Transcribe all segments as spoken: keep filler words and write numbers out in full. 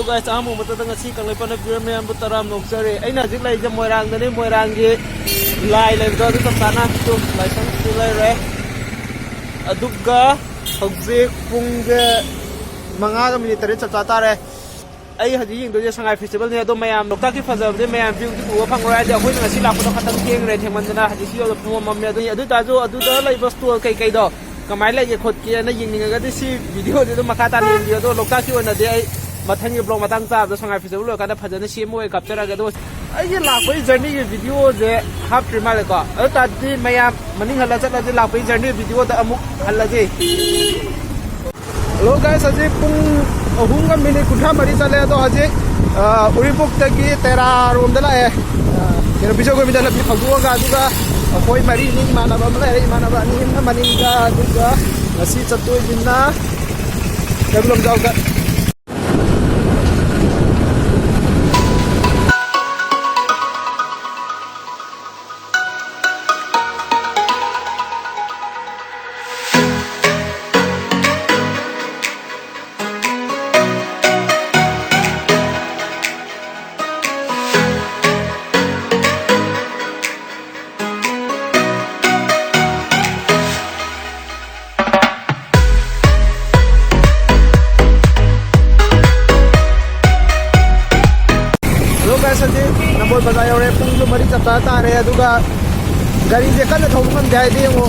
Guys, ꯑꯍꯥꯟꯕ ꯃꯛꯇꯗ ꯉꯁꯤ ꯀꯪꯂꯩꯄꯥꯛꯅ ꯄꯤꯔꯝ ꯃꯌꯥꯝꯕꯨ ꯇꯔꯥꯝꯅ ꯑꯣꯛꯆꯔꯤ꯫ ꯑꯩꯅ ꯍꯧꯖꯤꯛ ꯂꯩꯔꯤꯁꯦ ꯃꯣꯏꯔꯥꯡꯗꯅꯤ꯫ ꯃꯣꯏꯔꯥꯡꯒꯤ ꯂꯥꯏ ꯂꯩꯕꯗꯣ ꯑꯗꯨ ꯆꯞ ꯆꯥꯅ ꯑꯗꯨꯝ ꯂꯥꯏꯁꯪꯁꯨ ꯂꯩꯔꯦ꯫ ꯑꯗꯨꯒ ꯍꯧꯖꯤꯛ ꯄꯨꯡꯁꯦ ꯃꯉꯥꯒ ꯃꯤꯅꯤꯠ ꯇꯔꯦꯠ ꯆꯞ ꯆꯥ ꯇꯥꯔꯦ꯫ ꯑꯩ ꯍꯧꯖꯤꯛ ꯌꯦꯡꯗꯣꯏꯁꯦ ꯁꯉꯥꯏ ꯐꯦꯁꯇꯤꯚꯦꯜꯅꯤ꯫ ꯑꯗꯣ ꯃꯌꯥꯝ ꯂꯣꯛꯇꯥꯛꯀꯤ ꯐꯖꯕꯗꯤ ꯃꯌꯥꯝ ꯚ꯭ꯌꯨꯗꯤ ꯎꯕ ꯐꯪꯉꯔꯣꯏ, ꯍꯥꯏꯗꯤ ꯑꯩꯈꯣꯏꯅ ꯉꯁꯤ ꯂꯥꯛꯄꯗꯣ ꯈꯇꯪ ꯊꯦꯡꯈ꯭ꯔꯦ꯫ ꯊꯦꯡꯃꯟꯗꯅ ꯍꯧꯖꯤꯛ ꯁꯤ ꯌꯧꯕꯗ ꯄꯨꯡ ꯑꯃ ꯃꯝꯃꯦ꯫ ꯑꯗꯨ ꯑꯗꯨ ꯑꯣꯏꯇꯥꯔꯁꯨ ꯑꯗꯨꯗ ꯂꯩꯕ ꯁ꯭ꯇꯣꯜ ꯀꯩꯀꯩꯗꯣ ꯀꯃꯥꯏꯅ ꯂꯩꯒꯦ ꯈꯣꯠꯀꯦꯅ ꯌꯦꯡꯅꯤꯡꯉꯒꯗꯤ ꯁꯤ ꯚꯤꯗꯤꯑꯣꯁꯦ ꯑꯗꯨꯝ ꯃꯈꯥ ꯇꯥꯅ ꯌꯦꯡꯕꯤꯌꯨ꯫ ꯑꯗꯣ ꯂꯣꯛꯇꯥꯛꯀꯤ ꯑꯣꯏꯅꯗꯤ ꯑꯩ ꯃꯊꯪꯒꯤ ꯕ꯭ꯂꯣꯛ ꯃꯇꯥꯡ ꯆꯥꯕꯗ ꯁꯉꯥꯏ ꯐꯦꯁꯇꯤꯚꯦꯜ ꯂꯣꯏꯔꯀꯥꯟꯗ ꯐꯖꯅ ꯁꯦꯝꯃ ꯑꯣꯏꯅ ꯀꯥꯞꯆꯔꯛꯑꯒꯦ꯫ ꯑꯗꯣ ꯑꯩꯒꯤ ꯂꯥꯛꯄꯒꯤ ꯖꯔꯅꯤꯒꯤ ꯚꯤꯗꯤꯑꯣꯁꯦ ꯍꯥꯞꯇ꯭ꯔꯤ ꯃꯥꯜꯂꯦꯀꯣ꯫ ꯑꯗꯨ ꯇꯥꯔꯗꯤ ꯃꯌꯥꯝ ꯃꯅꯤꯡ ꯍꯜꯂ ꯆꯠꯂꯁꯤ, ꯂꯥꯛꯄꯒꯤ ꯖꯔꯅꯤ ꯚꯤꯗꯤꯑꯣꯗ ꯑꯃꯨꯛ ꯍꯜꯂꯁꯤ꯫ ꯍꯜꯂꯣ ꯒꯥꯏꯁ, ꯍꯧꯖꯤꯛ ꯄꯨꯡ ꯑꯍꯨꯝꯒ ꯃꯤꯅꯤꯠ ꯀꯨꯟꯊ꯭ꯔꯥ ꯃꯔꯤ ꯆꯠꯂꯦ꯫ ꯑꯗꯣ ꯍꯧꯖꯤꯛ, ꯑ, ꯎꯔꯤꯄꯣꯛꯇꯒꯤ ꯇꯦꯔꯥꯔꯣꯝꯗ ꯂꯥꯛꯑꯦ꯫ ꯑ, ꯀꯩꯅꯣ, ꯕꯤꯖꯣꯏ ꯒꯣꯕꯤꯟꯗ ꯂꯝꯕꯤ ꯐꯥꯎꯗꯣꯛꯑꯒ, ꯑꯗꯨꯒ ꯑꯩꯈꯣꯏ ꯃꯔꯤꯅꯤ, ꯏꯃꯥꯟꯅꯕ ꯑꯃ ꯂꯩꯔꯦ, ꯏꯃꯥꯟꯅꯕ ꯑꯅꯤ ꯑꯃꯅ ꯃꯅꯤꯡꯗ, ꯑꯗꯨꯒ ꯉꯁꯤ ꯆꯠꯇꯣꯏꯁꯤꯅ ꯀꯩꯕꯨꯜ ꯂꯝꯖꯥꯎꯗ꯫ ꯍꯜꯂꯣ ꯒꯥꯏꯁ, ꯍꯧꯖꯤꯛ ꯅꯝꯕꯣꯜ ꯕꯖꯥꯔ ꯌꯧꯔꯦ꯫ ꯄꯨꯡꯁꯨ ꯃꯔꯤ ꯆꯞ ꯆꯥ ꯇꯥꯔꯦ꯫ ꯑꯗꯨꯒ ꯒꯥꯔꯤꯁꯦ ꯀꯟꯅ ꯊꯧꯕ ꯉꯝꯗꯦ, ꯍꯥꯏꯗꯤ ꯌꯦꯡꯉꯣ,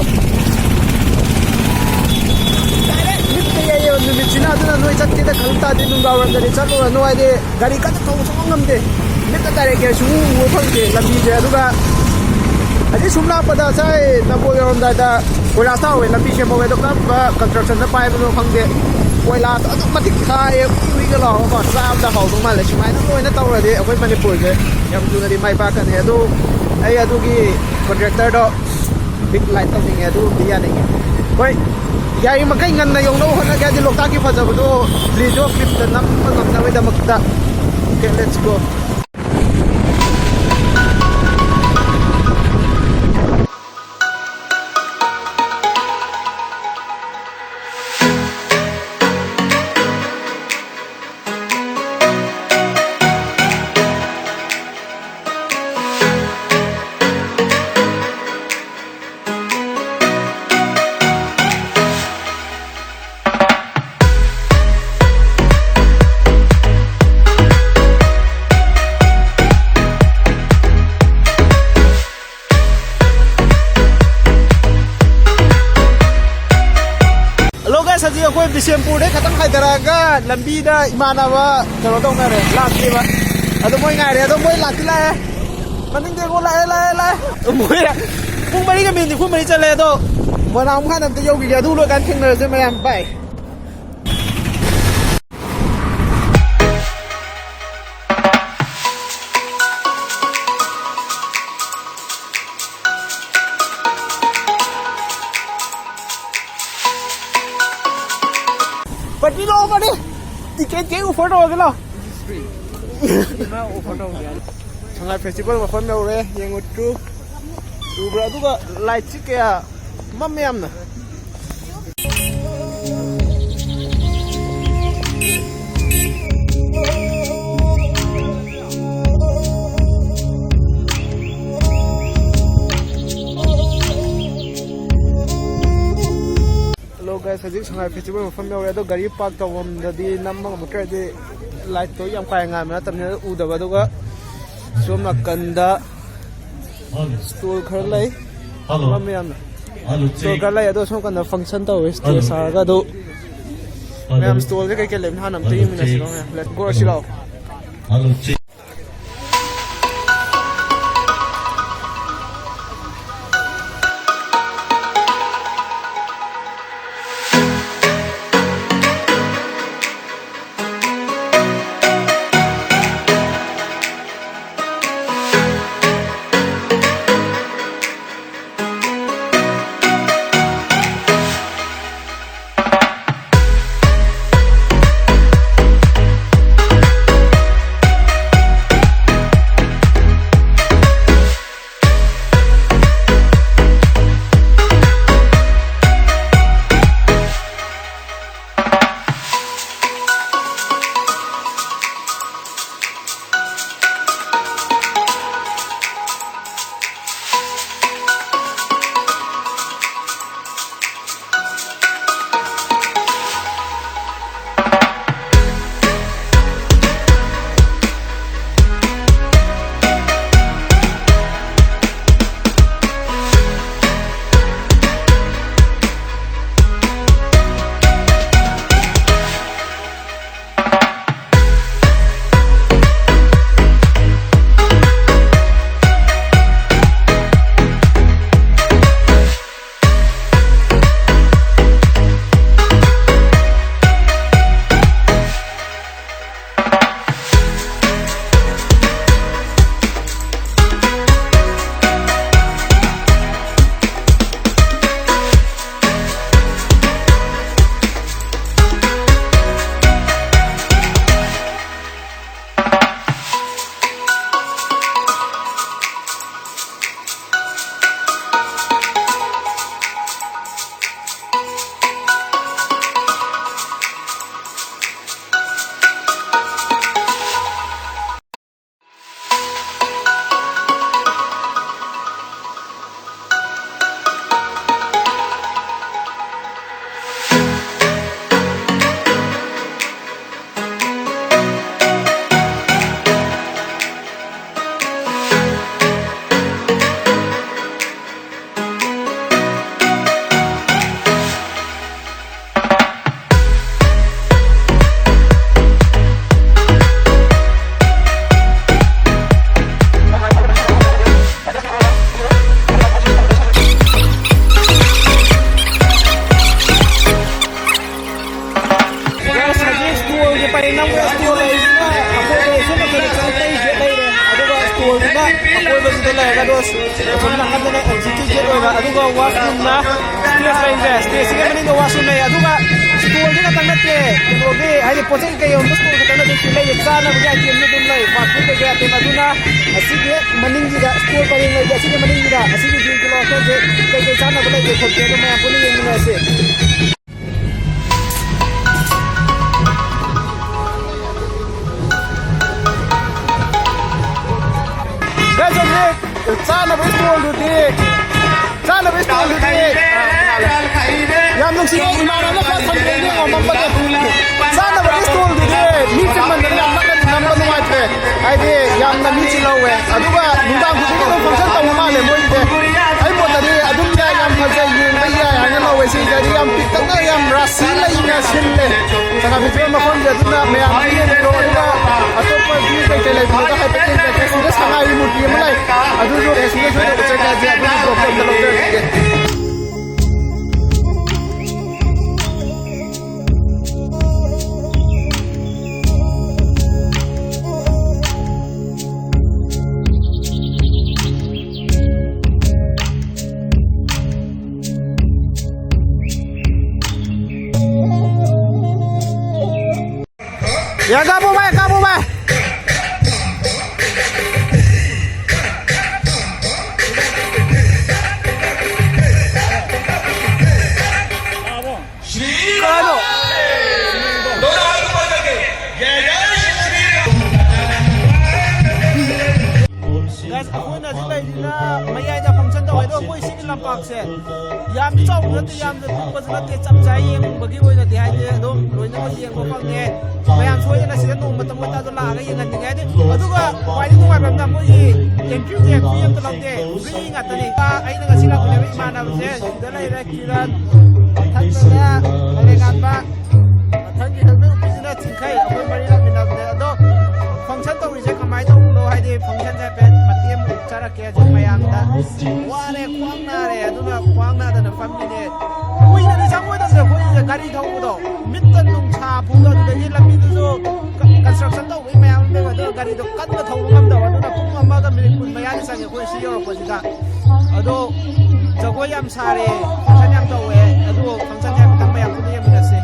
ꯗꯥꯏꯔꯦꯛ ꯃꯤꯠꯇ ꯌꯩꯌꯦꯕ ꯅꯨꯃꯤꯠꯁꯤꯅ꯫ ꯑꯗꯨꯅ ꯅꯣꯏ ꯆꯠꯀꯦꯗ ꯈꯜ ꯇꯥꯔꯗꯤ ꯅꯨꯡꯗꯥꯡ ꯋꯥꯏꯔꯝꯗꯗꯤ ꯆꯠꯂꯨꯔꯅꯨ, ꯍꯥꯏꯗꯤ ꯒꯥꯔꯤ ꯀꯟꯅ ꯊꯧꯕ ꯁꯨꯡꯉꯝ ꯉꯝꯗꯦ꯫ ꯃꯤꯠꯇ ꯗꯥꯏꯔꯦꯛ ꯀꯩꯁꯨ ꯎꯕ ꯐꯪꯗꯦ ꯂꯝꯕꯤꯁꯦ꯫ ꯑꯗꯨꯒ ꯑꯁꯤ ꯁꯨꯝ ꯂꯥꯛꯄꯗ ꯉꯁꯥꯏ ꯅꯝꯕꯣꯜ ꯌꯧꯔꯝꯗꯥꯏꯗ ꯀꯣꯏꯂꯥꯁ ꯊꯥꯍꯧꯋꯦ, ꯂꯝꯕꯤ ꯁꯦꯝꯍꯧꯋꯦ꯫ ꯑꯗꯣ ꯀꯔꯝꯕ ꯀꯟꯁꯇ꯭ꯔꯛꯁꯟꯗ ꯄꯥꯏꯕꯅꯣ ꯈꯪꯗꯦ꯫ ꯀꯣꯏꯂꯥꯁ ꯑꯗꯨꯛ ꯃꯇꯤꯛ ꯊꯥꯏꯌꯦ, ꯎꯏ ꯎꯏꯒ ꯂꯥꯎꯔꯒꯀꯣ, ꯆꯥꯕꯗ ꯍꯥꯎꯗꯧ ꯃꯥꯜꯂꯦ꯫ ꯁꯨꯃꯥꯏꯅ ꯂꯣꯏꯅ ꯇꯧꯔꯗꯤ ꯑꯩꯈꯣꯏ ꯃꯅꯤꯄꯨꯔꯁꯦ ꯌꯥꯝ ꯊꯨꯅꯗꯤ ꯃꯥꯏ ꯄꯥꯛꯀꯅꯤ꯫ ꯑꯗꯨ ꯑꯩ ꯑꯗꯨꯒꯤ ꯀꯣꯟꯇ꯭ꯔꯦꯛꯇꯔꯗꯣ ꯕꯤꯛ ꯂꯥꯏꯠ ꯇꯧꯅꯤꯡꯉꯦ, ꯑꯗꯨ ꯑꯝꯇ ꯌꯥꯅꯤꯡꯉꯦ꯫ ꯍꯣꯏ, ꯌꯥꯔꯤꯃꯈꯩ ꯉꯟꯅ ꯌꯧꯅꯕ ꯍꯣꯠꯅꯒꯦ, ꯍꯥꯏꯗꯤ ꯂꯣꯛꯇꯥꯛꯀꯤ ꯐꯖꯕꯗꯣ ꯚꯤꯗꯤꯑꯣ ꯀ꯭ꯂꯤꯞꯇ ꯅꯝꯕ ꯉꯝꯅꯕꯒꯤꯗꯃꯛꯇ꯫ Okay, let's go. ꯕꯤꯁꯦꯝꯄꯨꯔꯗꯩ ꯈꯇꯪ ꯍꯥꯏꯊꯔꯛꯑꯒ ꯂꯝꯕꯤꯗ ꯏꯃꯥꯟꯅꯕ ꯀꯩꯅꯣ ꯇꯧꯅꯔꯦ, ꯂꯥꯛꯇꯦꯕ꯫ ꯑꯗꯣ ꯃꯣꯏ ꯉꯥꯏꯔꯦ꯫ ꯑꯗꯣ ꯃꯣꯏ ꯂꯥꯛꯇꯤ ꯂꯥꯛꯑꯦ, ꯃꯅꯤꯡꯗꯩ ꯒꯣ ꯂꯥꯛꯑꯦ, ꯂꯥꯛꯑꯦ, ꯂꯥꯛꯑꯦ꯫ ꯃꯣꯏ ꯄꯨꯡ ꯃꯔꯤꯒ ꯃꯤꯅꯤꯠ ꯅꯤꯐꯨ ꯃꯔꯤ ꯆꯠꯂꯦ꯫ ꯑꯗꯣ ꯃꯣꯏꯔꯥꯡ ꯃꯈꯥꯗ ꯑꯝꯇ ꯌꯧꯈꯤꯒꯦ, ꯑꯗꯨ ꯂꯣꯏꯀꯥꯟꯗ ꯊꯦꯡꯅꯔꯁꯦ ꯃꯌꯥꯝ꯫ ꯕꯥꯏ꯫ ꯄꯇꯤ ꯂꯥꯛꯑꯣ, ꯄꯇꯤ꯫ ꯇꯤꯀꯦꯠ ꯀꯩ ꯑꯣꯐꯔ ꯇꯧꯔꯒꯦ ꯂꯥꯛꯑꯣ꯫ ꯁꯉꯥꯏ ꯐꯦꯁꯇꯤꯚꯦꯜ ꯃꯐꯝ ꯌꯧꯔꯦ, ꯌꯦꯡꯉꯨ ꯇꯨ꯫ ꯎꯕ꯭ꯔꯥ? ꯑꯗꯨꯒ ꯂꯥꯏꯠꯁꯤ ꯀꯌꯥ ꯃꯝꯃꯦ ꯌꯥꯝꯅ꯫ Hello guys, ꯍꯧꯖꯤꯛ ꯁꯉꯥꯏ ꯐꯦꯁꯇꯤꯚꯦꯜ ꯃꯐꯝ ꯌꯧꯔꯦ꯫ ꯑꯗꯣ ꯒꯥꯔꯤ ꯄꯥꯔꯛ ꯇꯧꯐꯝꯗꯗꯤ ꯅꯝꯕ ꯉꯝꯃꯛꯇ꯭ꯔꯦ, ꯍꯥꯏꯗꯤ ꯂꯥꯏꯠꯇꯣ ꯌꯥꯝ ꯀꯥ ꯍꯦꯟꯅ ꯉꯥꯟꯕ ꯅꯠꯇꯕꯅꯤꯅ ꯎꯗꯕ꯫ ꯑꯗꯨꯒ ꯁꯣꯝ ꯅꯥꯀꯟꯗ ꯁ꯭ꯇꯣꯜ ꯈꯔ ꯂꯩ꯫ ꯍꯜꯂꯣ꯫ ꯃꯝꯃꯦ ꯌꯥꯝꯅ꯫ Hello, stall check. ꯈꯔ ꯂꯩ꯫ ꯑꯗꯣ ꯁꯣꯝ ꯀꯟꯗ ꯐꯪꯁꯟ ꯇꯧꯋꯦ, ꯁ꯭ꯇꯦꯖ ꯍꯜꯂꯣ꯫ ꯁꯥꯔꯒ꯫ ꯑꯗꯣ ꯍꯜꯂꯣ꯫ ꯃꯌꯥꯝ ꯁ꯭ꯇꯣꯜꯁꯦ ꯀꯩꯀꯩ ꯂꯩꯕꯅꯣ ꯍꯥꯟꯅ ꯑꯝꯇ ꯍꯜꯂꯣ, ꯌꯦꯡꯃꯤꯟꯅꯁꯤ ꯆꯦꯛ꯫ ꯂꯥꯎ ꯃꯌꯥꯝ꯫ Let's go, ꯁꯤ ꯂꯥꯎ꯫ Hello, check. ꯑꯁꯣꯝ ꯅꯥꯀꯟꯗꯅ ꯑꯦꯛꯖꯤꯠꯀꯤ ꯒꯦꯠ ꯑꯣꯏꯕ, ꯑꯗꯨꯒ ꯋꯥꯁꯔꯨꯝꯅ ꯁ꯭ꯇꯦꯖ ꯂꯩꯔꯦ꯫ ꯁ꯭ꯇꯦꯖꯁꯤꯒꯤ ꯃꯅꯤꯡꯗ ꯋꯥꯁꯔꯨꯝ ꯂꯩ꯫ ꯑꯗꯨꯒ ꯁ꯭ꯇꯣꯜꯗꯤ ꯈꯛꯇꯪ ꯅꯠꯇꯦ, ꯀꯩꯅꯣꯒꯤ, ꯍꯥꯏꯗꯤ ꯄꯣꯠ ꯆꯩ ꯀꯩ ꯌꯣꯟꯕ ꯁ꯭ꯇꯣꯜ ꯈꯛꯇꯪ ꯅꯠꯇꯦ, ꯁꯤ ꯂꯩꯌꯦ, ꯆꯥꯅꯕꯒꯤ ꯑꯥꯏꯇꯦꯝꯁꯨ ꯑꯗꯨꯝ ꯂꯩ, ꯐꯥꯁ ꯐꯨꯗ ꯀꯩꯀꯩ ꯑꯥꯏꯇꯦꯝ꯫ ꯑꯗꯨꯅ ꯑꯁꯤꯒꯤ ꯃꯅꯤꯡꯁꯤꯗ ꯁ꯭ꯇꯣꯜ ꯄꯔꯦꯡ ꯂꯩꯕ, ꯑꯁꯤꯒꯤ ꯃꯅꯤꯡꯁꯤꯗ, ꯑꯁꯤꯒꯤ ꯚ꯭ꯌꯨꯁꯤ ꯂꯧꯔꯒ ꯑꯩꯈꯣꯏꯁꯦ ꯀꯩꯀꯩ ꯆꯥꯅꯕ ꯂꯩꯒꯦ ꯈꯣꯠꯀꯦ ꯑꯗꯨ ꯃꯌꯥꯝ ꯄꯨꯟꯅ ꯌꯦꯡꯃꯤꯟꯅꯔꯁꯦ꯫ ꯒꯥꯏꯁ, ꯍꯧꯖꯤꯛ ꯆꯥꯅꯕ ꯁ꯭ꯇꯣꯜꯗꯨꯗꯤ, ꯆꯥꯅꯕ ꯁ꯭ꯇꯣꯜꯗꯨꯗꯤ ꯌꯥꯝ ꯅꯨꯡꯁꯤꯕ ꯏꯃꯥꯟꯅꯕꯅ ꯈꯔ ꯊꯝꯕꯤꯔꯝꯃꯦ, ꯉꯝꯃꯝꯕꯗꯣ꯫ ꯆꯥꯅꯕꯒꯤ ꯁ꯭ꯇꯣꯜꯗꯨꯗꯤ ꯃꯤ ꯆꯤꯟꯃꯟꯗꯅ ꯌꯥꯝ ꯅꯛꯅ ꯅꯝꯕ ꯅꯨꯡꯉꯥꯏꯇ꯭ꯔꯦ, ꯍꯥꯏꯗꯤ ꯌꯥꯝꯅ ꯃꯤ ꯆꯤꯜꯍꯧꯋꯦ꯫ ꯑꯗꯨꯒ ꯅꯨꯡꯗꯥꯡ ꯈꯨꯗꯤꯡꯒꯤ ꯑꯗꯨꯝ ꯐꯪꯁꯟ ꯇꯧꯕ ꯃꯥꯜꯂꯦ ꯃꯣꯏꯒꯤꯁꯦ꯫ ꯑꯩ ꯃꯣꯠꯇꯗꯤ ꯑꯗꯨꯝ ꯌꯥꯏ, ꯌꯥꯝ ꯐꯖꯩ, ꯌꯦꯡꯕ ꯌꯥꯏ ꯍꯥꯏꯅ ꯂꯧꯋꯦ꯫ ꯁꯤꯗꯗꯤ ꯌꯥꯝ ꯄꯤꯛꯇꯛꯅ ꯌꯥꯝ ꯔꯥꯁꯤ ꯂꯩꯅ ꯁꯤꯜꯂꯦ ꯁꯉꯥꯏ ꯐꯦꯁꯇꯤꯚꯦꯜ ꯃꯐꯝꯁꯦ꯫ ꯑꯗꯨꯅ ꯃꯌꯥꯝ ꯌꯦꯡꯕꯤꯔꯣ꯫ ꯑꯗꯨꯒ ꯑꯇꯣꯞꯄ ꯚ꯭ꯌꯨ ꯀꯩꯀꯩ ꯂꯩꯕꯅꯣꯗꯣ ꯍꯥꯏꯐꯦꯠ ꯌꯦꯡꯖꯔꯛꯀꯦ꯫ ꯁꯤꯗ ꯁꯉꯥꯏꯒꯤ ꯃꯨꯔꯇꯤ ꯑꯃ ꯂꯩ, ꯑꯗꯨꯁꯨ ꯁꯤꯗ ꯁꯣꯏꯗꯅ ꯎꯠꯆꯒꯦ ꯍꯥꯏꯁꯦ꯫ ꯑꯗꯨꯒꯤ ꯕ꯭ꯂꯣꯛꯇꯣ ꯑꯝꯇ ꯂꯧꯖꯔꯛꯈꯤꯒꯦ꯫ ꯌꯥ, ꯀꯥꯞꯄꯨ ꯚꯥꯏ, ꯀꯥꯞꯄꯨ ꯚꯥꯏ꯫ ꯀꯅꯥꯅꯣ? ꯒꯥꯏꯁ, ꯑꯩꯈꯣꯏꯅ ꯍꯧꯖꯤꯛ ꯂꯩꯔꯤꯅ ꯃꯌꯥꯏꯗ ꯐꯪꯁꯟ ꯇꯧꯋꯦ, ꯑꯗꯣ ꯑꯩꯈꯣꯏ ꯁꯤꯒꯤ ꯂꯝꯄꯥꯛꯁꯦ ꯌꯥꯝ ꯆꯥꯎꯕ ꯅꯠꯇꯦ, ꯌꯥꯝꯅ ꯄꯤꯛꯄꯁꯨ ꯅꯠꯇꯦ, ꯆꯞ ꯆꯥꯏ ꯌꯦꯡꯕꯒꯤ ꯑꯣꯏꯅꯗꯤ꯫ ꯍꯥꯏꯗꯤ ꯑꯗꯨꯝ ꯂꯣꯏꯅꯃꯛ ꯌꯦꯡꯕ ꯐꯪꯉꯦ꯫ ꯃꯌꯥꯝ ꯁꯣꯏꯗꯅ ꯁꯤꯗ ꯅꯣꯡꯃꯇꯪ ꯑꯣꯏꯇꯥꯔꯁꯨ ꯂꯥꯛꯑꯒ ꯌꯦꯡꯍꯟꯅꯤꯡꯉꯦ꯫ ꯍꯥꯏꯗꯤ ꯑꯗꯨꯒ ꯈ꯭ꯋꯥꯏꯗꯒꯤ ꯅꯨꯡꯉꯥꯏꯕ ꯑꯃꯅ ꯃꯣꯏꯒꯤ ꯑꯦꯟꯇ꯭ꯔꯤ ꯐꯤ ꯑꯝꯇ ꯂꯧꯗꯦ, ꯐ꯭ꯔꯤ ꯉꯥꯛꯇꯅꯤ꯫ ꯑꯩꯅ ꯉꯁꯤ ꯂꯥꯛꯃꯤꯟꯅꯕ ꯏꯃꯥꯟꯅꯕꯁꯦ ꯁꯤꯗ ꯂꯩꯔꯦ, ꯀꯤꯔꯟ, ꯃꯊꯪꯗꯅ ꯃꯂꯦꯉꯥꯟꯕ, ꯃꯊꯪꯒꯤ ꯍꯦꯜꯃꯦꯠ ꯎꯞꯄꯤꯁꯤꯅ ꯆꯤꯡꯈꯩ꯫ ꯑꯩꯈꯣꯏ ꯃꯔꯤ ꯂꯥꯛꯃꯤꯟꯅꯕꯅꯦ꯫ ꯑꯗꯣ ꯐꯪꯁꯟ ꯇꯧꯔꯤꯁꯦ ꯀꯃꯥꯏꯅ ꯇꯧꯕꯅꯣ? ꯍꯥꯏꯗꯤ ꯐꯪꯁꯟꯁꯦ ꯍꯥꯏꯐꯦꯠ ꯃꯇꯦꯛ ꯑꯃ ꯎꯠꯆꯔꯛꯀꯦ꯫ ꯍꯧꯖꯤꯛ ꯃꯌꯥꯝꯗ ꯋꯥꯔꯦ, ꯈ꯭ꯋꯥꯡ ꯅꯥꯔꯦ, ꯑꯗꯨꯅ ꯈ꯭ꯋꯥꯡ ꯅꯥꯗꯅ ꯐꯝꯃꯤꯅꯦ꯫ ꯀꯨꯏꯅꯗꯤ ꯆꯪꯉꯣꯏꯗꯕꯅꯦ ꯑꯩꯈꯣꯏꯁꯦ ꯒꯥꯔꯤ ꯊꯧꯕꯗꯣ, ꯃꯤꯠꯇ ꯅꯨꯡꯁꯥ ꯐꯨꯕꯗꯣ, ꯑꯗꯨꯗꯒꯤ ꯂꯝꯕꯤꯗꯨꯁꯨ ꯀ-, ꯀꯟꯁꯇ꯭ꯔꯛꯁꯟ ꯇꯧꯕꯒꯤ ꯃꯌꯥꯝ ꯂꯩꯕ, ꯑꯗꯨꯅ ꯒꯥꯔꯤꯗꯣ ꯀꯟꯅ ꯊꯧꯕ ꯉꯝꯗꯕ꯫ ꯑꯗꯨꯅ ꯄꯨꯡ ꯑꯃꯒ ꯃꯤꯅꯤꯠ ꯀꯨꯟ ꯃꯌꯥꯗꯤ ꯆꯪꯉꯦ ꯑꯩꯈꯣꯏ ꯁꯤ ꯌꯧꯔꯛꯄꯁꯤꯗ꯫ ꯑꯗꯣ ꯖꯒꯣꯏ ꯌꯥꯝ ꯁꯥꯔꯦ, function ꯌꯥꯝ ꯇꯧꯋꯦ꯫ ꯑꯗꯨ function ꯌꯥꯝ ꯈꯤꯇꯪ ꯃꯌꯥꯝ ꯄꯨꯟꯅ ꯌꯦꯡꯃꯤꯟꯅꯁꯦ꯫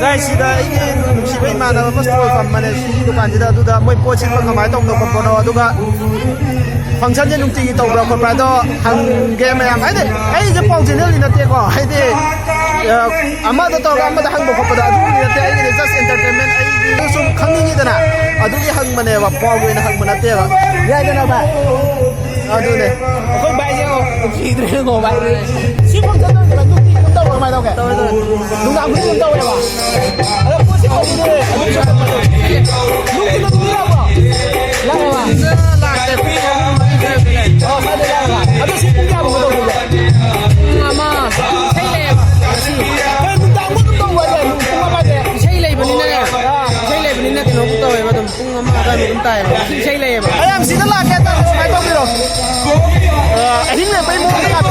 ꯒꯥꯏꯁ, ꯁꯤꯗ ꯑꯩꯒꯤ ꯅꯨꯡꯁꯤꯕ ꯏꯃꯥꯟꯅꯕ ꯑꯃ ꯁ꯭ꯇꯣꯜ ꯐꯝꯕꯅꯦ ꯁꯤꯒꯤ ꯗꯨꯀꯥꯟꯁꯤꯗ꯫ ꯑꯗꯨꯗ ꯃꯣꯏ ꯄꯣꯠ ꯁꯤꯠꯄ ꯀꯃꯥꯏꯅ ꯇꯧꯕꯅꯣ ꯈꯣꯠꯄꯅꯣ, ꯑꯗꯨꯒ ꯐꯪꯁꯟꯁꯦ ꯅꯨꯡꯇꯤꯒꯤ ꯇꯧꯕ꯭ꯔꯥ ꯈꯣꯠꯄ꯭ꯔꯥ, ꯑꯗꯣ ꯍꯪꯒꯦ ꯃꯌꯥꯝ꯫ ꯍꯥꯏꯗꯤ ꯑꯩꯁꯦ ꯄꯥꯎ ꯆꯦꯅꯦꯜꯗꯤ ꯅꯠꯇꯦꯀꯣ, ꯍꯥꯏꯗꯤ ꯑ, ꯑꯃꯗ ꯇꯧꯔꯒ ꯑꯃꯗ ꯍꯪꯕ ꯈꯣꯠꯄꯗꯣ ꯑꯗꯨꯒꯤ ꯅꯠꯇꯦ꯫ ꯑꯩꯒꯤꯗꯤ just entertainment, ꯑꯩꯒꯤ ꯁꯨꯝ ꯈꯪꯅꯤꯡꯉꯤꯗꯅ, ꯑꯗꯨꯒꯤ ꯍꯪꯕꯅꯦꯕ, ꯄꯥꯎꯒꯤ ꯑꯣꯏꯅ ꯍꯪꯕ ꯅꯠꯇꯦꯕ꯫ ꯌꯥꯏꯗꯅ ꯚꯥꯏ? ꯑꯗꯨꯅꯦ꯫ ꯑꯩꯈꯣꯏ ꯚꯥꯏꯁꯦ ꯅꯨꯡꯁꯤꯗ꯭ꯔꯦꯀꯣ ꯚꯥꯏ꯫ ꯁꯤ ꯐꯪꯁꯟ ꯇꯧꯔꯤꯁꯦ ꯅꯨꯡꯇꯤꯒꯤ ꯑꯗꯨꯝ ꯇꯧꯕ꯭ꯔꯣ, ꯀꯃꯥꯏꯅ ꯇꯧꯒꯦ? ꯇꯧꯋꯦ, ꯇꯧꯋꯦ꯫ ꯅꯨꯡꯗꯥꯡ ꯈꯨꯗꯤꯡ ꯑꯗꯨꯝ ꯇꯧꯋꯦꯕ? ꯑꯗꯣ ꯄꯣꯠꯁꯦ ꯐꯪꯗꯦ꯫ ꯅꯨꯡꯇꯤꯒꯤ ꯑꯗꯨꯝ ꯂꯥꯛꯄ꯭ꯔꯣ? ꯂꯥꯛꯑꯦꯕ? ꯂꯥꯛꯇꯦ꯫ ꯑꯣ, ꯀꯥꯏꯗ ꯂꯥꯛꯑꯦꯕ? ꯑꯗꯣ ꯁꯤ ꯄꯨꯡ ꯀꯌꯥꯃꯨꯛ ꯇꯧꯗꯣꯏꯅꯣ? ꯄꯨꯡ ꯑꯃ꯫ ꯏꯁꯩ ꯂꯩꯌꯦꯕ ꯉꯁꯤ꯫ ꯀꯩꯅꯣ ꯅꯨꯡꯗꯥꯡ ꯑꯗꯨꯝ ꯇꯧꯕ ꯍꯥꯏꯁꯦ? ꯄꯨꯡ ꯑꯃ ꯍꯥꯏꯁꯦ? ꯏꯁꯩ ꯂꯩꯕꯅꯤꯅꯅꯦ꯫ ꯑꯥ꯫ ꯏꯁꯩ ꯂꯩꯕꯅꯤꯅ ꯀꯩꯅꯣ ꯇꯧꯋꯦꯕ ꯑꯗꯨꯝ꯫ ꯄꯨꯡ ꯑꯃ ꯑꯗꯨꯋꯥꯏꯃꯨꯛ ꯑꯗꯨꯝ ꯇꯥꯏꯌꯦꯕ꯫ ꯉꯁꯤ ꯏꯁꯩ ꯂꯩꯌꯦꯕ꯫ ꯑꯩ ꯌꯥꯝ ꯁꯤꯗ ꯂꯥꯛꯀꯦ ꯍꯥꯏꯇꯥꯔꯦ, ꯁꯨꯃꯥꯏꯅ ꯇꯧꯕꯤꯔꯣ꯫ ꯑ, ꯑꯍꯤꯡ ꯂꯦꯛꯄꯩ ꯃꯑꯣꯡꯗ ꯂꯥꯛꯄꯤꯔꯣ꯫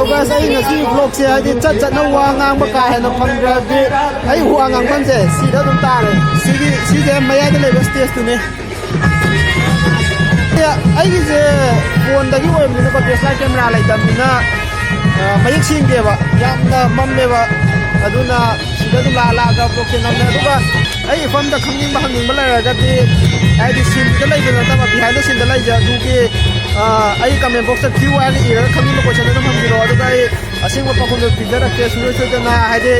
ꯕꯁ, ꯑꯩ ꯉꯁꯤ ꯕ꯭ꯂꯣꯛꯁꯦ ꯍꯥꯏꯗꯤ ꯆꯠ ꯆꯠꯅ ꯋꯥ ꯉꯥꯡꯕ ꯀꯥ ꯍꯦꯟꯅ ꯐꯪꯗ꯭ꯔꯗꯤ ꯑꯩ ꯋꯥ ꯉꯥꯡꯐꯝꯁꯦ ꯁꯤꯗ ꯑꯗꯨꯝ ꯇꯥꯔꯦ꯫ ꯁꯤꯒꯤ, ꯁꯤꯁꯦ ꯃꯌꯥꯏꯗ ꯂꯩꯕ ꯁ꯭ꯇꯦꯖꯇꯨꯅꯦ꯫ ꯑꯩꯒꯤꯁꯦ ꯐꯣꯟꯗꯒꯤ ꯑꯣꯏꯕꯅꯤꯅꯀꯣ, D S L R camera ꯂꯩꯇꯕꯅꯤꯅ, ꯑ, ꯃꯌꯦꯛ ꯁꯦꯡꯗꯦꯕ, ꯌꯥꯝꯅ ꯃꯝꯃꯦꯕ꯫ ꯑꯗꯨꯅ ꯁꯤꯗ ꯑꯗꯨꯝ ꯂꯥꯛꯑ ꯂꯥꯛꯑꯒ ꯕ꯭ꯂꯣꯛꯁꯦ ꯅꯝꯃꯦ꯫ ꯑꯗꯨꯒ ꯑꯩ ꯏꯐꯝꯗ ꯈꯪꯅꯤꯡꯕ ꯍꯪꯅꯤꯡꯕ ꯂꯩꯔꯒꯗꯤ, ꯍꯥꯏꯗꯤ ꯁꯤꯟꯗ ꯂꯩꯕ ꯅꯠꯇꯕ, ꯕꯤꯍꯥꯏꯟꯗ ꯁꯤꯟꯗ ꯂꯩꯖ ꯑꯗꯨꯒꯤ, ꯑ, ꯑꯩ ꯀꯃꯦꯟ ꯕꯣꯛꯁꯇ ꯀ꯭ꯌꯨ ꯑꯥꯔ ꯏꯔꯒ ꯈꯪꯅꯤꯡꯕ ꯀꯣꯏꯁꯟ ꯑꯗꯨꯝ ꯍꯪꯕꯤꯔꯛꯑꯣ꯫ ꯑꯗꯨꯒ ꯑꯩ ꯑꯁꯦꯡꯕ ꯄꯥꯎꯈꯨꯝꯗꯣ ꯄꯤꯖꯔꯛꯀꯦ ꯁꯨꯡꯁꯣꯏ ꯁꯣꯏꯗꯅ꯫ ꯍꯥꯏꯗꯤ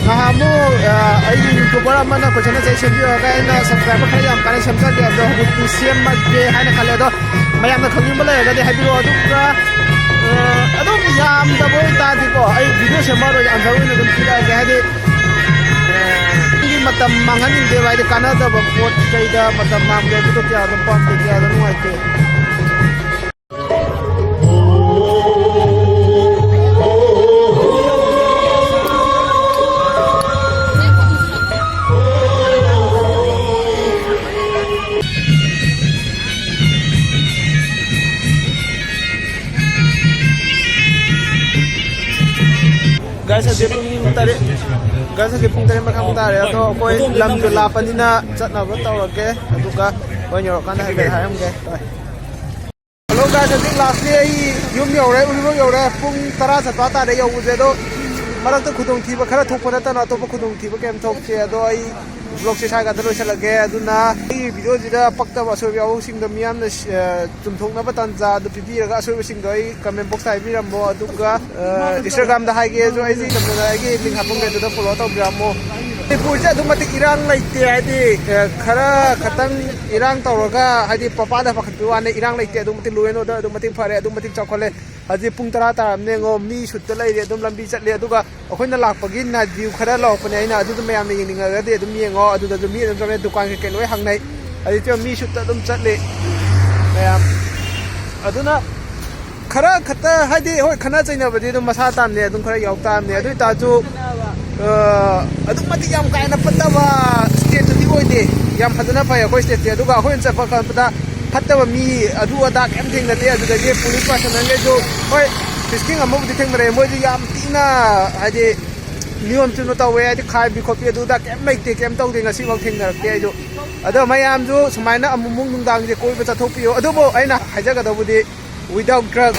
ꯅꯍꯥꯟꯃꯨꯛ, ꯑ, ꯑꯩꯒꯤ ꯌꯨꯇ꯭ꯌꯨꯕꯔ ꯑꯃꯅ ꯀꯣꯏꯁꯟ ꯑꯟꯁꯔ ꯁꯦꯝꯕꯤꯌꯨ ꯍꯥꯏꯔꯒ ꯑꯩꯅ ꯁꯕꯁꯀ꯭ꯔꯥꯏꯕꯔ ꯈꯔ ꯌꯥꯝ ꯀꯥꯟꯅ ꯁꯦꯝꯖꯒꯦ, ꯑꯗꯣ ꯍꯧꯖꯤꯛꯇꯤ ꯁꯦꯝꯃꯒꯦ ꯍꯥꯏꯅ ꯈꯜꯂꯦ꯫ ꯑꯗꯣ ꯃꯌꯥꯝꯅ ꯈꯪꯅꯤꯡꯕ ꯂꯩꯔꯒꯗꯤ ꯍꯥꯏꯕꯤꯔꯛꯑꯣ꯫ ꯑꯗꯨꯒ, ꯑ, ꯑꯗꯨꯝ ꯌꯥꯝꯗꯕ ꯑꯣꯏꯇꯥꯔꯗꯤꯀꯣ, ꯑꯩ ꯚꯤꯗꯤꯑꯣ ꯁꯦꯝꯃꯛꯑꯔꯣꯏꯒꯦ, ꯑꯟꯁꯔ ꯑꯣꯏꯅ ꯑꯗꯨꯝ ꯄꯤꯔꯛꯑꯒꯦ꯫ ꯍꯥꯏꯗꯤ, ꯑ, ꯃꯤꯒꯤ ꯃꯇꯝ ꯃꯥꯡꯍꯟꯅꯤꯡꯗꯦꯕ, ꯍꯥꯏꯗꯤ ꯀꯥꯟꯅꯗꯕ ꯄꯣꯠ ꯀꯩꯗ ꯃꯇꯝ ꯃꯥꯡꯕꯗꯣ ꯑꯗꯨꯗꯣ ꯀꯌꯥ ꯑꯗꯨꯝ ꯄꯥꯝꯗꯦ, ꯀꯌꯥ ꯑꯗꯨꯝ ꯅꯨꯡꯉꯥꯏꯇꯦ꯫ ꯒꯥꯏꯁ, ꯍꯧꯖꯤꯛ ꯄꯨꯡ ꯇꯔꯦꯠ, ꯒꯥꯏꯁ, ꯍꯧꯖꯤꯛ ꯄꯨꯡ ꯇꯔꯦꯠ ꯃꯈꯥꯏꯃꯨꯛ ꯇꯥꯔꯦ꯫ ꯑꯗꯣ ꯑꯩꯈꯣꯏ ꯂꯝꯁꯨ ꯂꯥꯞꯄꯅꯤꯅ ꯆꯠꯅꯕ ꯇꯧꯔꯒꯦ, ꯑꯗꯨꯒ ꯍꯣꯔꯦꯟ ꯌꯧꯔꯀꯥꯟꯗ ꯍꯥꯏꯐꯦꯠ ꯍꯥꯏꯔꯝꯒꯦ꯫ ꯍꯜꯂꯣ ꯒꯥꯏꯁ, ꯍꯧꯖꯤꯛ ꯂꯥꯁꯂꯤ ꯑꯩ ꯌꯨꯝ ꯌꯧꯔꯦ, ꯎꯔꯤꯄꯣꯛ ꯌꯧꯔꯦ꯫ ꯄꯨꯡ ꯇꯔꯥ ꯆꯠꯄ ꯇꯥꯔꯦ ꯌꯧꯕꯁꯦ꯫ ꯑꯗꯣ ꯃꯔꯛꯇ ꯈꯨꯗꯣꯡꯊꯤꯕ ꯈꯔ ꯊꯣꯛꯄ ꯅꯠꯇꯅ ꯑꯇꯣꯞꯄ ꯈꯨꯗꯣꯡꯊꯤꯕ ꯀꯩꯝ ꯊꯣꯛꯇꯦ꯫ ꯑꯗꯣ ꯑꯩ ꯕ꯭ꯂꯣꯛꯁꯦ ꯁ꯭ꯋꯥꯏ ꯈꯛꯇ ꯂꯣꯏꯁꯤꯜꯂꯒꯦ꯫ ꯑꯗꯨꯅ ꯑꯩꯒꯤ ꯚꯤꯗꯤꯑꯣꯁꯤꯗ ꯄꯛꯇꯕ ꯑꯁꯣꯏꯕ ꯌꯥꯎꯕꯁꯤꯡꯗꯣ ꯃꯤꯌꯥꯝꯅ, ꯑ, ꯆꯨꯝꯊꯣꯛꯅꯕ ꯇꯥꯟꯖꯥ ꯑꯗꯨ ꯄꯤꯕꯤꯔꯒ ꯑꯁꯣꯏꯕꯁꯤꯡꯗꯣ ꯑꯩ ꯀꯃꯦꯟ ꯕꯣꯛꯁꯇ ꯍꯥꯏꯕꯤꯔꯝꯃꯣ꯫ ꯑꯗꯨꯒ, ꯑ, ꯏꯟꯁꯇꯥꯒ꯭ꯔꯥꯝꯗ ꯍꯥꯏꯒꯦꯁꯨ ꯑꯩꯒꯤ ꯀꯩꯅꯣꯗ ꯑꯩꯒꯤ ꯂꯤꯡ ꯍꯥꯞꯄꯝꯒꯦ, ꯑꯗꯨꯗ ꯐꯣꯂꯣ ꯇꯧꯕꯤꯔꯝꯃꯣ꯫ ꯃꯅꯤꯄꯨꯔꯁꯦ ꯑꯗꯨꯛ ꯃꯇꯤꯛ ꯏꯔꯥꯡ ꯂꯩꯇꯦ, ꯍꯥꯏꯗꯤ, ꯑ, ꯈꯔ ꯈꯇꯪ ꯏꯔꯥꯡ ꯇꯧꯔꯒ, ꯍꯥꯏꯗꯤ, ꯄꯄꯥꯗ ꯄꯥꯈꯠꯄ ꯋꯥꯅꯦ, ꯏꯔꯥꯡ ꯂꯩꯇꯦ꯫ ꯑꯗꯨꯛ ꯃꯇꯤꯛ law and order ꯑꯗꯨꯛ ꯃꯇꯤꯛ ꯐꯔꯦ, ꯑꯗꯨꯛ ꯃꯇꯤꯛ ꯆꯥꯎꯈꯠꯂꯦ꯫ ꯍꯧꯖꯤꯛ ꯄꯨꯡ ꯇꯔꯥ ꯇꯥꯔꯝꯅꯦ ꯌꯦꯡꯉꯣ, ꯃꯤ ꯁꯨꯠꯇ ꯂꯩꯔꯦ, ꯑꯗꯨꯝ ꯂꯝꯕꯤ ꯆꯠꯂꯦ꯫ ꯑꯗꯨꯒ ꯑꯩꯈꯣꯏꯅ ꯂꯥꯛꯄꯒꯤ night view ꯈꯔ ꯂꯧꯔꯛꯄꯅꯦ ꯑꯩꯅ, ꯑꯗꯨꯗꯣ ꯃꯌꯥꯝꯅ ꯌꯦꯡꯅꯤꯡꯉꯒꯗꯤ ꯑꯗꯨꯝ ꯌꯦꯡꯉꯣ꯫ ꯑꯗꯨꯗꯁꯨ ꯃꯤ ꯑꯗꯨꯝ ꯆꯠꯂꯦ, ꯗꯨꯀꯥꯟ ꯀꯩꯀꯩ ꯂꯣꯏ ꯍꯥꯡꯅꯩ꯫ ꯍꯧꯖꯤꯛꯇꯤ ꯃꯤ ꯁꯨꯠꯇ ꯑꯗꯨꯝ ꯆꯠꯂꯤ ꯃꯌꯥꯝ꯫ ꯑꯗꯨꯅ ꯈꯔ ꯈꯛꯇ, ꯍꯥꯏꯗꯤ, ꯍꯣꯏ, ꯈꯠꯅ ꯆꯩꯅꯕꯗꯤ ꯑꯗꯨꯝ ꯃꯁꯥ ꯇꯥꯕꯅꯦ, ꯑꯗꯨꯝ ꯈꯔ ꯌꯥꯎ ꯇꯥꯕꯅꯦ꯫ ꯑꯗꯨ ꯑꯣꯏꯇꯥꯔꯁꯨ, ꯑ, ꯑꯗꯨꯛ ꯃꯇꯤꯛ ꯌꯥꯝ ꯀꯥ ꯍꯦꯟꯅ ꯐꯠꯇꯕ stateꯇꯨꯗꯤ ꯑꯣꯏꯗꯦ꯫ ꯌꯥꯝ ꯐꯖꯅ ꯐꯩ ꯑꯩꯈꯣꯏ stateꯁꯦ꯫ ꯑꯗꯨꯒ ꯑꯩꯈꯣꯏꯅ ꯆꯠꯄ ꯈꯣꯠꯄꯗ ꯐꯠꯇꯕ ꯃꯤ ꯑꯗꯨ ꯑꯗꯥ ꯀꯩꯝ ꯊꯦꯡꯅꯗꯦ꯫ ꯑꯗꯨꯗꯒꯤ police personnelꯈꯩꯁꯨ, ꯍꯣꯏ, ꯏꯁꯀꯤꯡ ꯑꯃꯕꯨꯗꯤ ꯊꯦꯡꯅꯔꯦ, ꯃꯣꯏꯗꯤ ꯌꯥꯝ ꯊꯤꯅ, ꯍꯥꯏꯗꯤ, ꯅꯤꯌꯣꯝ ꯆꯨꯝꯅ ꯇꯧꯋꯦ, ꯍꯥꯏꯗꯤ ꯈꯥꯏꯕꯤ ꯈꯣꯠꯄꯤ ꯑꯗꯨꯗ ꯀꯩꯝ ꯂꯩꯇꯦ, ꯀꯩꯝ ꯇꯧꯗꯦ, ꯉꯁꯤꯐꯥꯎ ꯊꯦꯡꯅꯔꯛꯇꯦ ꯑꯩꯁꯨ꯫ ꯑꯗꯣ ꯃꯌꯥꯝꯁꯨ ꯁꯨꯃꯥꯏꯅ ꯑꯃꯨꯛꯃꯨꯛ ꯅꯨꯡꯗꯥꯡꯁꯦ ꯀꯣꯏꯕ ꯆꯠꯊꯣꯛꯄꯤꯌꯣ꯫ ꯑꯗꯨꯕꯨ ꯑꯩꯅ ꯍꯥꯏꯖꯒꯗꯧꯕꯗꯤ, without drug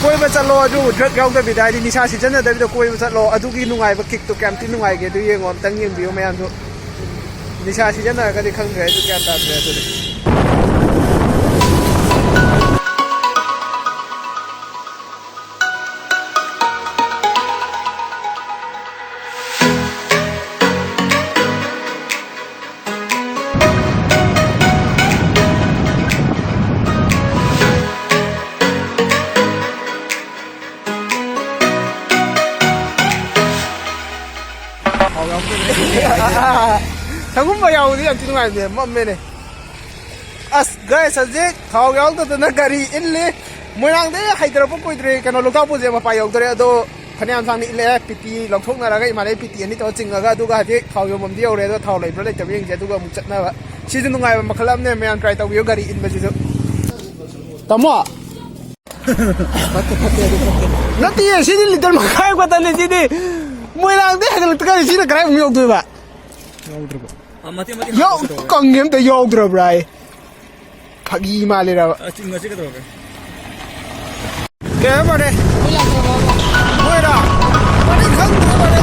ꯀꯣꯏꯕ ꯆꯠꯂꯣ, ꯑꯗꯨ ꯗ꯭ꯔꯒ ꯌꯥꯎꯗꯕꯤꯗ, ꯍꯥꯏꯗꯤ ꯅꯤꯁꯥ ꯁꯤꯖꯤꯟꯅꯗꯕꯤꯗ ꯀꯣꯏꯕ ꯆꯠꯂꯣ, ꯑꯗꯨꯒꯤ ꯅꯨꯡꯉꯥꯏꯕ ꯀꯤꯛꯇꯣ ꯀꯌꯥꯝ ꯊꯤ ꯅꯨꯡꯉꯥꯏꯒꯦ ꯑꯗꯨ ꯌꯦꯡꯉꯣ, ꯑꯝꯇꯪ ꯌꯦꯡꯕꯤꯌꯨ ꯃꯌꯥꯝꯁꯨ꯫ ꯅꯤꯁꯥ ꯁꯤꯖꯤꯟꯅꯔꯒꯗꯤ ꯈꯪꯗ꯭ꯔꯦ, ꯑꯩꯁꯨ ꯒ꯭ꯌꯥꯟ ꯇꯥꯗ꯭ꯔꯦ ꯑꯗꯨꯗꯤ꯫ ꯁꯒꯨꯝꯕ ꯌꯥꯎꯕꯗꯤ ꯌꯥꯝ ꯊꯤ ꯅꯨꯡꯉꯥꯏꯕꯅꯦ, ꯃꯝꯃꯦꯅꯦ꯫ ꯑꯁ, ꯒꯥꯏꯁ, ꯍꯧꯖꯤꯛ ꯊꯥꯎ ꯌꯥꯎꯗꯗꯅ ꯒꯥꯔꯤ ꯏꯜꯂꯤ꯫ ꯃꯣꯏꯔꯥꯡꯗꯩ ꯍꯥꯏꯊꯔꯛꯄ ꯀꯨꯏꯗ꯭ꯔꯤ, ꯀꯩꯅꯣ, ꯂꯣꯛꯇꯥꯛ ꯄꯨꯁꯦ ꯃꯄꯥ ꯌꯧꯗꯣꯔꯦ꯫ ꯑꯗꯣ ꯐꯅꯌꯥꯝ ꯁꯥꯡꯅ ꯏꯜꯂꯛꯑꯦ, ꯄꯤ ꯄꯤ ꯂꯧꯊꯣꯛꯅꯔꯒ ꯏꯃꯥꯟꯅꯕꯤ ꯄꯤ ꯇꯤ ꯑꯅꯤ ꯇꯧꯔ ꯆꯤꯡꯉꯒ, ꯑꯗꯨꯒ ꯍꯧꯖꯤꯛ ꯊꯥꯎ ꯌꯣꯟꯐꯝꯗꯤ ꯌꯧꯔꯦ꯫ ꯑꯗꯣ ꯊꯥꯎ ꯂꯩꯕ꯭ꯔꯥ ꯂꯩꯇꯕ꯭ꯔꯥ ꯌꯦꯡꯁꯦ, ꯑꯗꯨꯒ ꯑꯃꯨꯛ ꯆꯠꯅꯕ꯫ ꯁꯤꯁꯨ ꯅꯨꯡꯉꯥꯏꯕ ꯃꯈꯜ ꯑꯃꯅꯦ, ꯃꯌꯥꯝ ꯇ꯭ꯔꯥꯏ ꯇꯧꯕꯤꯌꯨ ꯒꯥꯔꯤ ꯏꯟꯕꯁꯤꯁꯨ꯫ ꯇꯥꯃꯣ, ꯅꯠꯇꯤꯌꯦ, ꯁꯤꯗꯤ ꯂꯤꯇꯔ ꯃꯈꯥꯏ ꯈꯛꯇꯅꯦ ꯁꯤꯗꯤ꯫ ꯃꯣꯏꯔꯥꯡꯗꯩ ꯍꯥꯏꯒꯠꯂꯛꯇ꯭ꯔꯀꯥꯟꯗ ꯁꯤꯅ ꯀꯗꯥꯏꯃꯨꯛ ꯌꯧꯗꯣꯏꯕ? ꯌꯥꯎꯗ꯭ꯔꯕꯣ? ꯑ, ꯃꯇꯦꯛ ꯃꯇꯦꯛ ꯌꯥꯎ-, ꯍꯥꯞꯄꯛꯀꯗꯧꯔꯦ꯫ ꯀꯪꯉꯦ ꯑꯝꯇ ꯌꯥꯎꯗ꯭ꯔꯕ꯭ꯔꯥ ꯑꯩ? ꯐꯥꯒꯤ ꯃꯥꯜꯂꯤꯔꯕ? ꯑ, ꯆꯤꯡꯉꯁꯤ ꯀꯩꯗꯧꯔꯒꯦ? ꯀꯩ ꯍꯥꯏꯕꯅꯣꯅꯦ? ꯃꯣꯏꯔꯥ? ꯃꯃꯤꯡ ꯈꯪꯗ꯭ꯔꯦ ꯃꯥꯜꯂꯦ꯫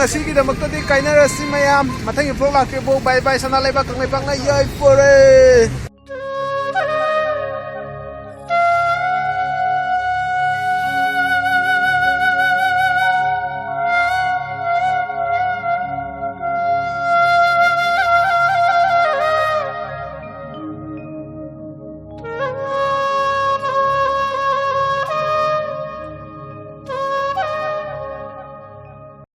ꯁꯤꯒꯤꯗꯃꯛꯇꯗꯤ ꯀꯥꯏꯅꯔꯁꯤ ꯃꯌꯥꯝ, ꯃꯊꯪꯒꯤ vlog ꯂꯥꯛꯇ꯭ꯔꯤꯐꯥꯎ bye bye꯫ ꯁꯅꯥ ꯂꯩꯕꯥꯛ ꯀꯪꯂꯩꯄꯥꯛꯅ ꯌꯥꯏꯐꯔꯦ꯫